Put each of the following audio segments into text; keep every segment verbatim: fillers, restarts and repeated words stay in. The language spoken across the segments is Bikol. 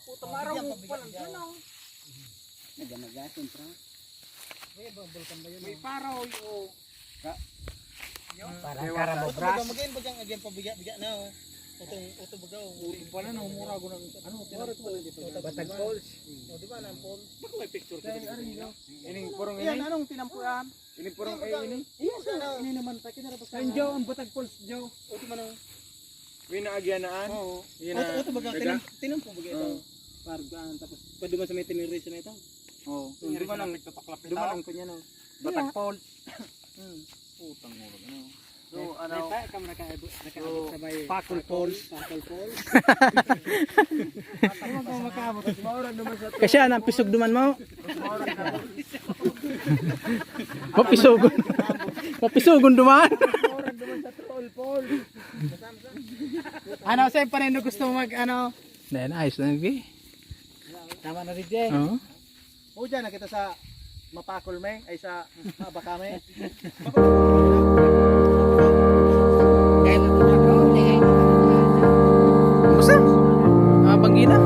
Puta, maraw mo pa lang dyan, oh. Naga-naga, siyempre. May paraw, oh. Parang karabobras. Baga, mag-ayan pa dyan, agyan pa biga-biga na, oh. Utong, uto baga, oh. Utong pala, no, mura ko ng, ano, Batag Falls. Oh, di ba, nang Falls? Baka may picture ka dito. Ining purong ini? Yan, anong tinampuan? Ini purong ay ini? Iya, sa ini naman, ta, kinarabas na. Ayun, Joe, ang Batag Falls, Joe. O, di man ang May naagyan na, an? Oo. Yan Oto, na. oto baga, Teka. tinam-, tinampo baga ito. Oo. Pargaan, tapos pwede man sa may tinirisan na ito. Oo. Tinirisan Duman ang, na, nagtataklap ito. duman ang kanya, no? Batag Falls. Hmm. Putang ulo, ano? So, ano? May tayo kami nakaabot, nakaabot So, sa may Pakol Pakol, Falls. Pakol Falls. Hindi mo makaabot. Kasi yan, ang pisog duman mo. Mapisogon. Mapisogon duman. Ano, sa'yo pa rin gusto mo mag, ano? Then, ayos na, G. Tama na, D J. Oo. O, dyan, nakita sa Mapakol, may, ay sa Abakame. Kaya na, Basta? Ah, banggi na.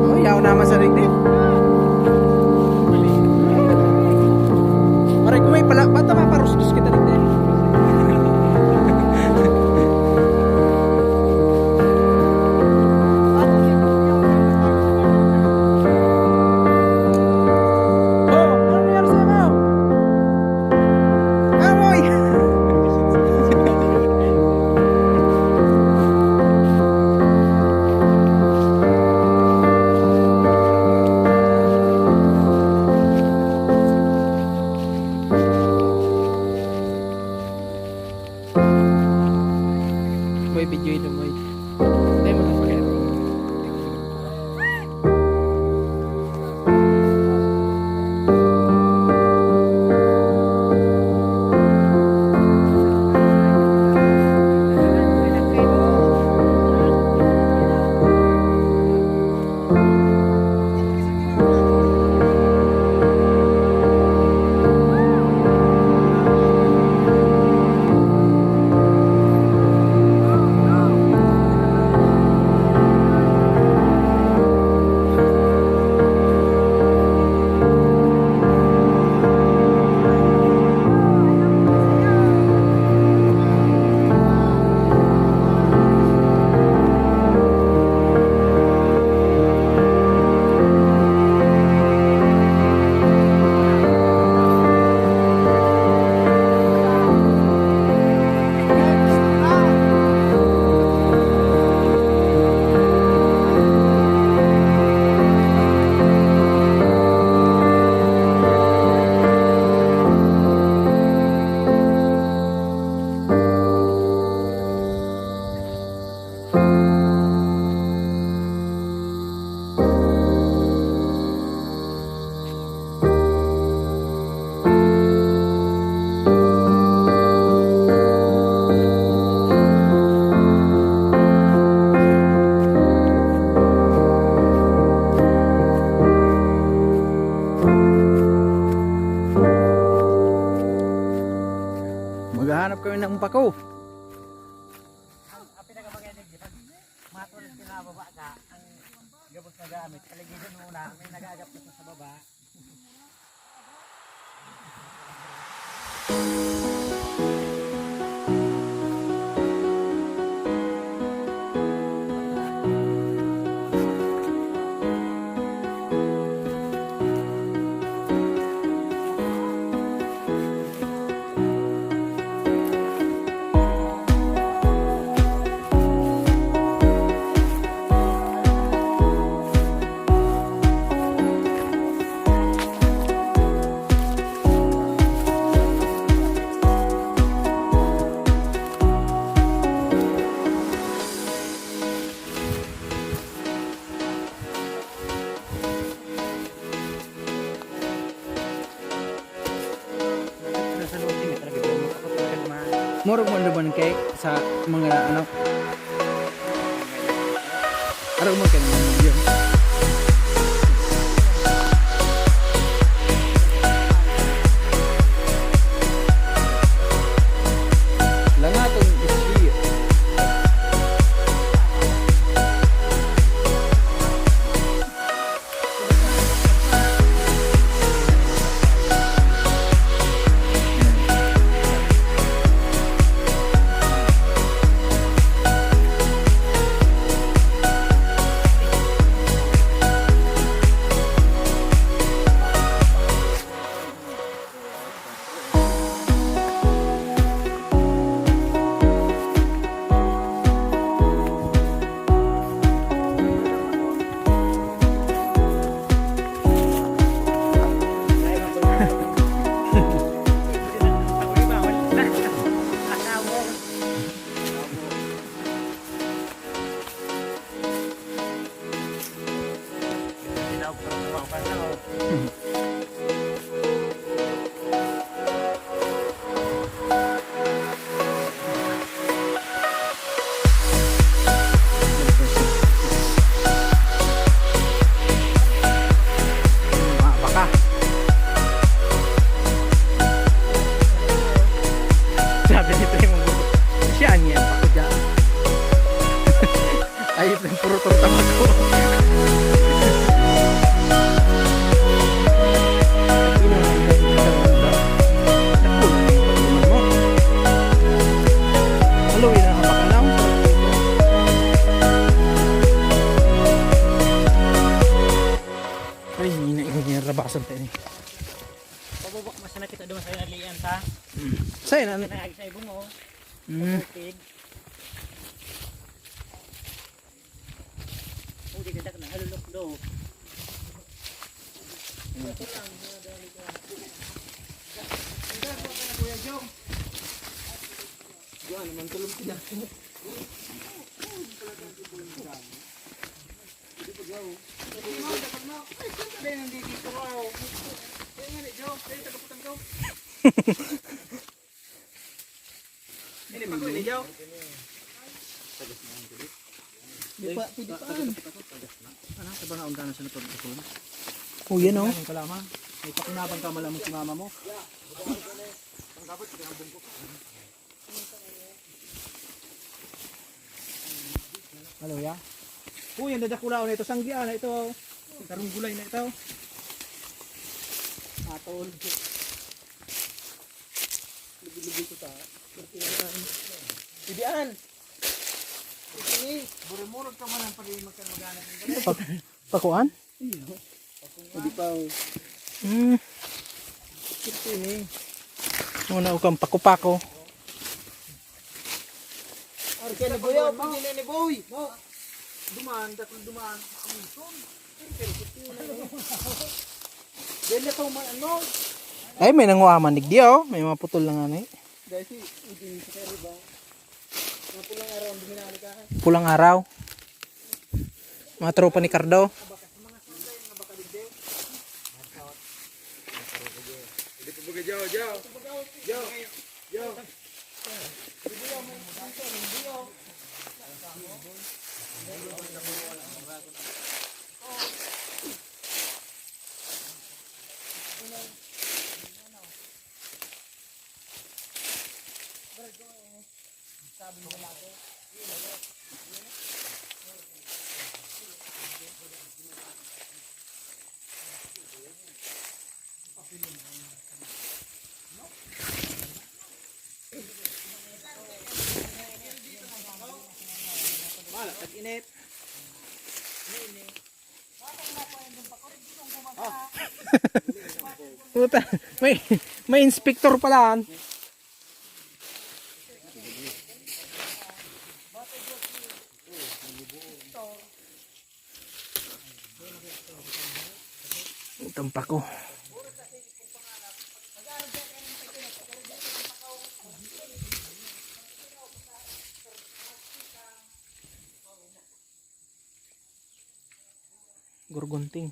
Oh, yaw naman sa rigdi. Aray ko, may pala, ba't maparusdos kita rigdi? Oh, ano nangyari sa'yo, Mao? Amoy! May video ito, may. Hindi mo na pag-, Maghahanap kami ng pako. Ang, ang pinakamaganda dito, pag mga tourist pinababa ka, ang gabos na gamit, paligiran mo muna, may nag-aagap na sa baba. Murag mo naman kay sa mga ano. Arog mo kay yun. Langaton is here. Mga baka. Sabi ni Primo, siya niyan pa ko dyan. Ayos ng puro torta mo. Haluin ang abak lang. Ay, hindi na, hindi na rabasan tayo ni. Pabubok mo sana kita doon sa nalian sa Sa'yo na, nag sa ibong, oh. Mm. Tubig. Hindi ka na halulok do. Kuya Jong. Kuha naman, tulog sila. Hindi pa daw. Hindi mo, dapat mo. Ay, saan ka din nandito ka, oh? Kaya nga ni Joe, kaya taga-Putang daw. Hindi pa ko, hindi, Joe. Di pa, pwede pa. Ano, sa mga undang na siya napagkakon? Oh, yan, oh. Ang kalaman. May pakinabang ka, malamang si mama mo. Ang dapat, kaya ang bungkok. Haleluya. Uy, ang dadakulaw na ito. Sanggian na ito. Karunggulay na ito. Atol. Lubi-lubi ko sa kurtinahan. Ibian! Ini, burumurot ka man ang pag-iimag ka maghanap ng ganun. Pak-, pakuan? Hindi pa, oh. Hmm. Ito ni. Muna ko kang paku-paku. Arke ni Boy, oh, pwede na ni Boy. Duman, dakul duman. Ang ito. Pero, pero, ito na, eh. Dahil na ito, man, ano? Ay, may nanguha man digdi, oh. May mga putol na nga, eh. Dahil si, hindi, si Kerry ba? Mga pulang araw ang binali ka. Pulang araw. Mga tropa ni Cardo. Wala, tag-init. Puta, may, may inspector pala, ah. Itong pako. Gurgunting.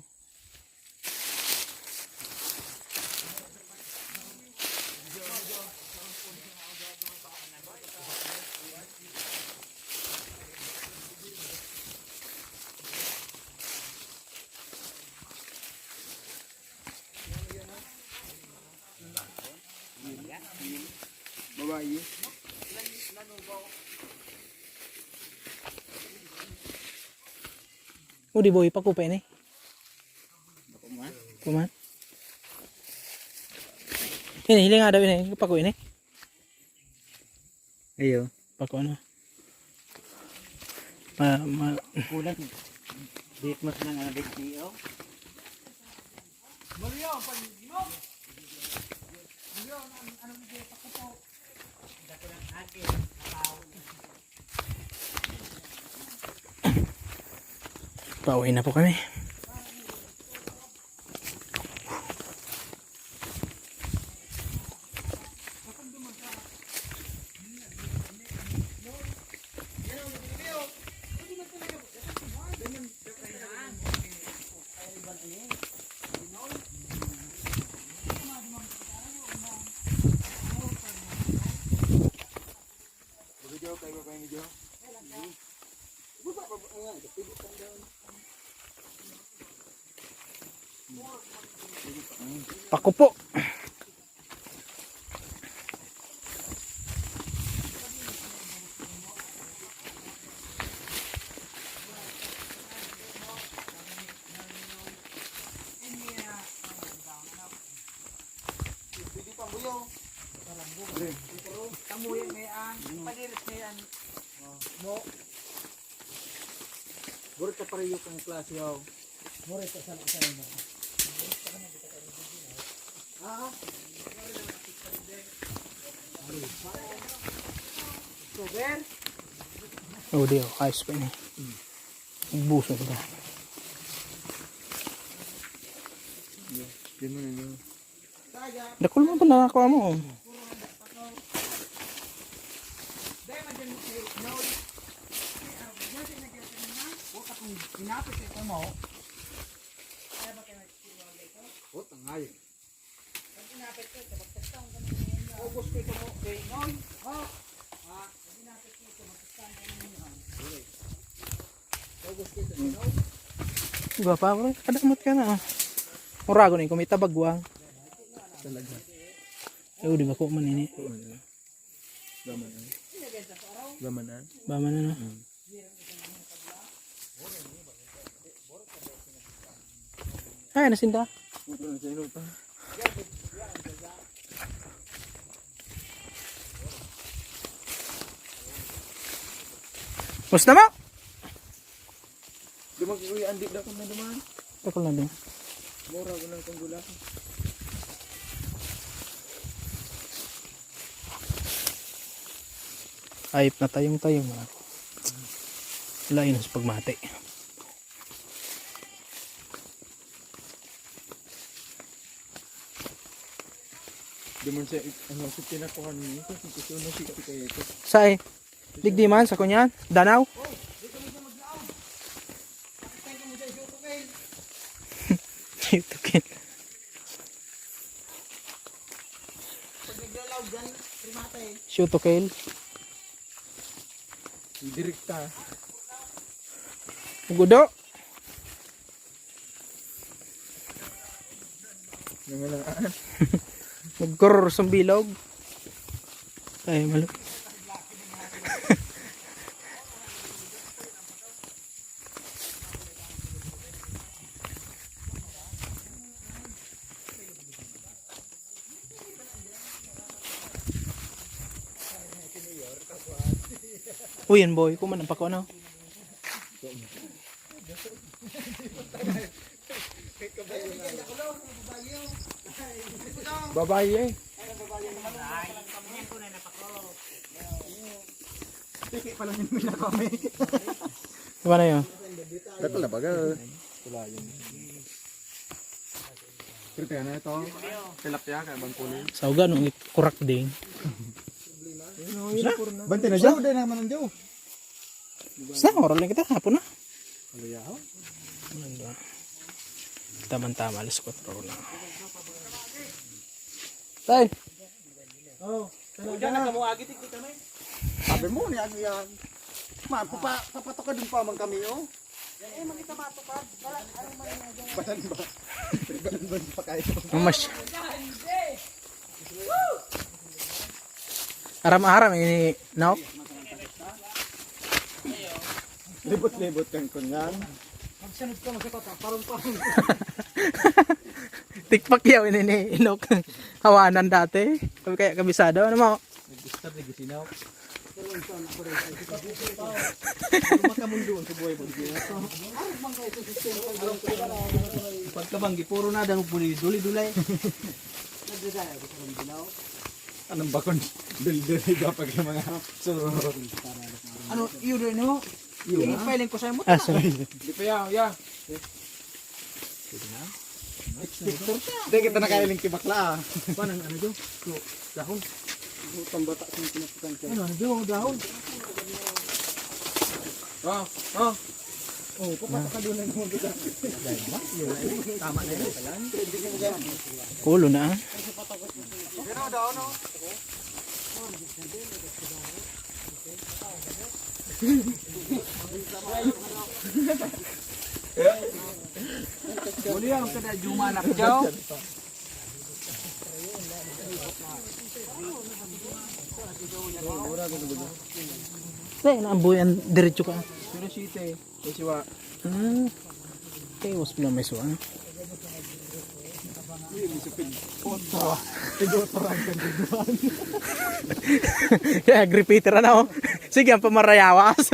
Babae. O, di boy, pakupa ini. Kuman. Ini, hiling nga daw ini. Paku ini. Ayo. Paku ano. Ma, ma, Kulang. Bit mas nang ano, bit niyo. Pauwi na po kami. Paku po. Kamuya may an, padiris may an. Mo. Buro ta pareho kang klase, oh. Buro ta sa isa mo. Ah. Sober. Oh, di, oh. Ayos pa ini. Ubusan ko na. Di mo na, no? Dakul man po na nakuha mo, oh. Putang ay. Ubos ko ito mo, kay Noy. Ha? Ha? Ubos ko ito, Noy. Iba pa, bro. Kadamot ka na, ah. Murago na yung kumita, bagwang. Talaga. Ay, di ba ko man ini? Gaman, ah. Gaman, ah. Gaman, ano? Mm. Ay, nasinda. Puto na sa ilo pa. Gusto mo? Duman ki Kuya Andy daw kung naduman. Dakul na din. Mura ko ng kong gula. Ayop na tayong tayo, mga ko. Lain sa pagmati. Di man siya, ano, sa pinakuhan niya, ito, ito, ito, ito, ito, ito. Sa eh? Digdi man, sa kunyan? Danaw? Ito, ito. Shoot to kill. Direkta. Gudo. Nangalaan. Nagkuror sa bilog. Ay, malo. Uy, yan boy, kuman ang pako, ano? Babae eh. Piki pa lang yung mila kami. Iba na yun. Dakul na baga. Pero kaya na ito. Tilapia, kaya bang kunin? Sa uga, nung kurak ding. Bante na dyan? Sa oras lang kita, hapon na. Ano yaw? Tama-tama, alas kwatro na. Tay! Oh, diyan na kamo agi, tigdi kami. Sabi mo, ni ano yan? Ma, papa, papatukadin pa man kami, oh. Eh, makita matupad. Wala, ano man yung dyan? Banan ba? Banan ba yung pakain? Mas. Hindi. Woo! Aram-aram ini, Nok. Libot-libot kan kunyan. Tikpak yaw ini ni Inok. Hawanan dati. Kaya kabisado. Ano mo? Nag-start na gisinaw. Makamundo ang subuhay mo. Pagkabanggi, puro na daw puli duli-dulay. Anong bakon? Dili-dili dapat yung mga sururot. Ano, iyo rin mo? Iyo na. Ipahiling ko sa'yo mo. Ah, sorry. Di pa yan, ya. Expector siya. Hindi kita nakailing kay bakla ah. Paano ano doon? So, dahon. Tambata sa pinaputan siya. Ano, ano doon? Dahon. Ah, ah. Oh, papatakadunan mo kita. Tama na yun. Kulo na ah. Muli ang kada Juma na pyaw. Te, naambuyan diretso ka. Pero site, may siwa. Hmm. Te, was pala may suwa. Kaya repeater ano. Sige, ang pamarayawas.